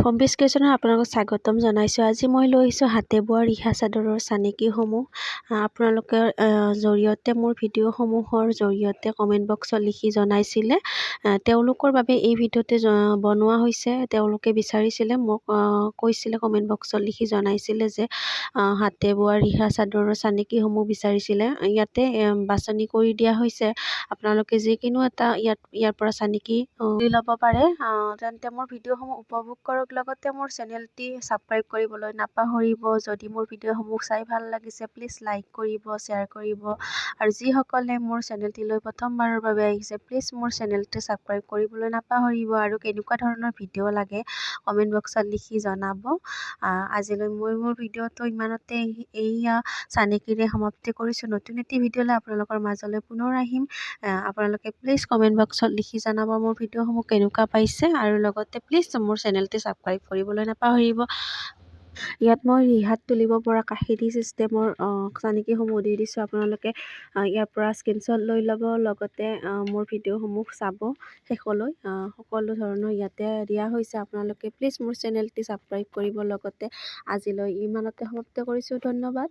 পম্পিজ ক্ৰিয়েশ্যনত আপোনালোকক স্বাগতম জনাইছোঁ। আজি মই লৈ আহিছোঁ হাতে বোৱা ৰিহা চাদৰৰ চানেকিসমূহ। আপোনালোকৰ জৰিয়তে, মোৰ ভিডিঅ'সমূহৰ জৰিয়তে কমেণ্ট বক্সত লিখি জনাইছিলে, তেওঁলোকৰ বাবে এই ভিডিঅ'টো বনোৱা হৈছে। তেওঁলোকে বিচাৰিছিলে, মোক কৈছিলে, কমেণ্ট বক্সত লিখি জনাইছিলে যে হাতে বোৱা ৰিহা চাদৰৰ চানেকিসমূহ বিচাৰিছিলে। ইয়াতে বাছনি কৰি দিয়া হৈছে। আপোনালোকে যিকোনো এটা ইয়াৰ পৰা চানেকি ল'ব পাৰে। তেন্তে মোৰ ভিডিঅ'সমূহ উপভোগ কৰক, লগতে মোৰ চেনেলটি ছাবস্ক্ৰাইব কৰিবলৈ নাপাহৰিব। যদি মোৰ ভিডিঅ'সমূহ চাই ভাল লাগিছে, প্লিজ লাইক কৰিব, শ্বেয়াৰ কৰিব আৰু যিসকলে মোৰ চেনেলটিলৈ প্ৰথমবাৰৰ বাবে আহিছে, প্লিজ মোৰ চেনেলটি ছাবস্ক্ৰাইব কৰিবলৈ নাপাহৰিব আৰু কেনেকুৱা ধৰণৰ ভিডিঅ' লাগে কমেণ্ট বক্সত লিখি জনাব। আজিলৈ মই মোৰ ভিডিঅ'টো ইমানতে এইয়া চানেকিৰে সমাপ্তি কৰিছোঁ। নতুন এটি ভিডিঅ'লৈ আপোনালোকৰ মাজলৈ পুনৰ আহিম। আপোনালোকে প্লিজ কমেণ্ট বক্সত লিখি জনাব মোৰ ভিডিঅ'সমূহ কেনেকুৱা পাইছে আৰু লগতে প্লিজ মোৰ চেনেলটি ছাবস্ক্ৰাইব কৰিবলৈ নাপাহৰিব। ইয়াত মই ৰিহাত তুলিব পৰা কাষেদি ছিষ্টেমৰ চানেকিসমূহ দি দিছোঁ। আপোনালোকে ইয়াৰ পৰা স্ক্ৰীনশ্বট লৈ ল'ব, লগতে মোৰ ভিডিঅ'সমূহ চাব শেষলৈ। সকলো ধৰণৰ ইয়াতে দিয়া হৈছে। আপোনালোকে প্লিজ মোৰ চেনেলটি ছাবস্ক্ৰাইব কৰিব। লগতে আজিলৈ ইমানতে সমাপ্ত কৰিছোঁ। ধন্যবাদ।